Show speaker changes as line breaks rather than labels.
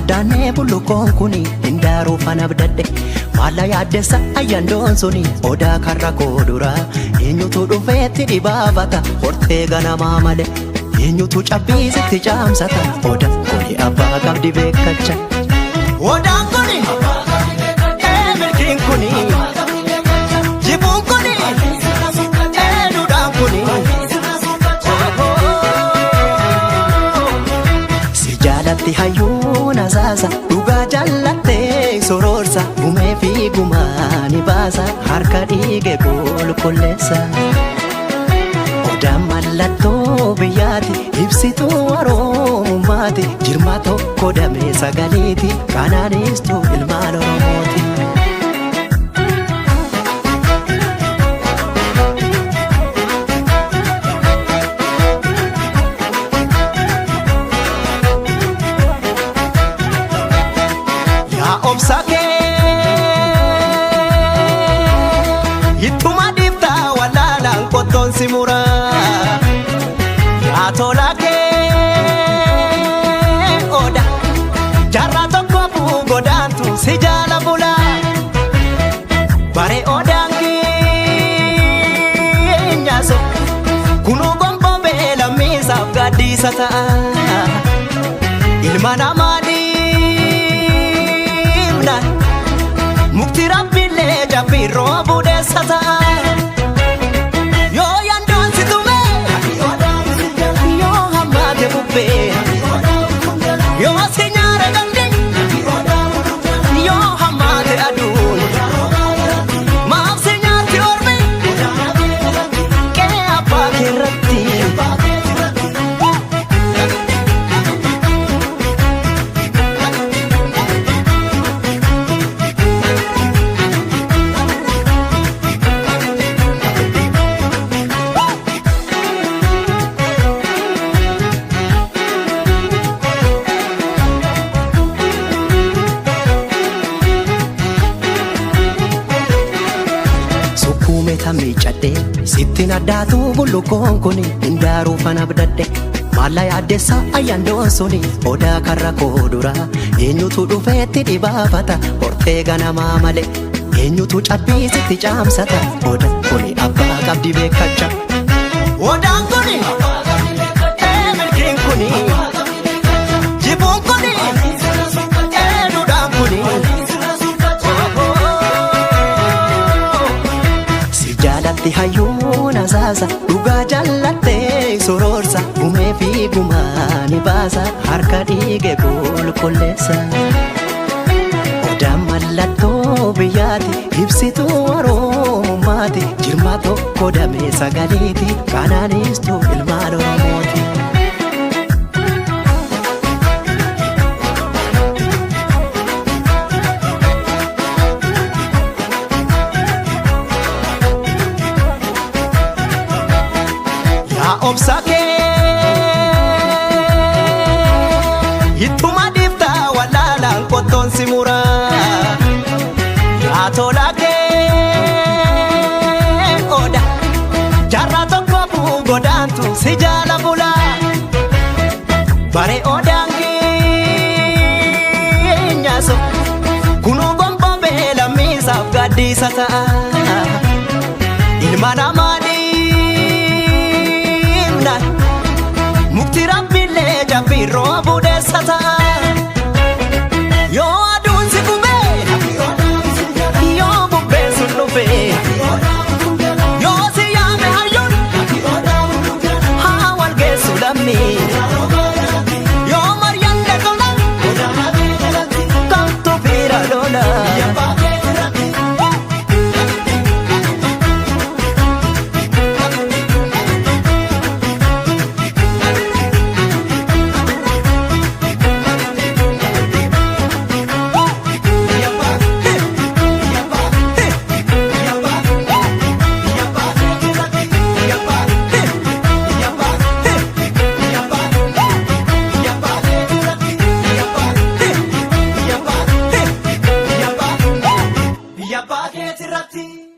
Addaannee bullukoon kuni hindaaruufan abdadhe. Maalla yaaddessa ayyandoon suni odaa karra koo dura. Eenyutu dhufeetti dhibaafata hortee ganamaa malee. Eenyutu cabbiisitti caamsata odaa kuni abbaa qabdi beekacha. Odaan kuni milkiin kuni jibuun kuni duudhaan kuni. Si jaalatti hayyuun asaasa dhugaa jaallattee sororsa gumee fi gumaa ni baasa harka dhiige qulqulleessa. Odaan mallattoo biyyaati ibsituu oromummaati jirma tokko damee sagaleeti kanaanistuu ilmaan oromooti. Yaa obsa kee ittuma dhiiftaa wallaalaan qottoon si muraa. Yaa tola kee oda jaarraa tokko buu godaantu si jaala bulaa. Bare odaan keenyaaso kunuu gonfoo lammiisaaf gaaddiisa ta'a. Ilma namaa dhiibna mukti rabbiillee jabbiirroo budeessa ta'a. Yoo yandoon si tume yoo hammaate bubbee yoo si nyaara gandi yoo hammaate aduun maaf si nyaatti ormi qe'ee abbaa keerratti. Sukkuume miicadhe sittiin addaatu bullukoon kuni hindaaruufan abdadhe. Maalla yaaddessa ayyandoon suni odaa karra koo dura. Eenyutu dhufeetti dhibaafata hortee ganamaa malee. Eenyutu cabbiisitti caamsata odaa kuni abbaa qabdi beekacha. Odaan kuni milkiin kuni jibuun kuni duudhaan kuni. Si jaalatti hayyuun asaasa dhugaa jaallattee sororsa gumee fi gumaa ni baasa harka dhiige qulqulleessa. Odaan mallattoo biyyaati ibsituu oromummaati jirma tokko damee sagaleeti kanaanistuu ilmaan oromooti. Yaa obsa kee ittuma dhiiftaa wallaalaan qottoon si muraa. Yaa tola kee oda jaarraa tokko buu godaantu si jaala bulaa. Bare odaan keenyaaso kunuu gonfoo lammiisaaf gaaddiisa ta'a. Ilma namaa dhiibna mukti rabbiillee jabbiirroo budeessa ta'a. Yoo aduun si gubee yoo bubbeen sun dhufee yoo si yaame hayyuun haa wal geessu lammii. Yoo maryaan dagala kamtu fiira lola.
Biyya abbaa keetirratti.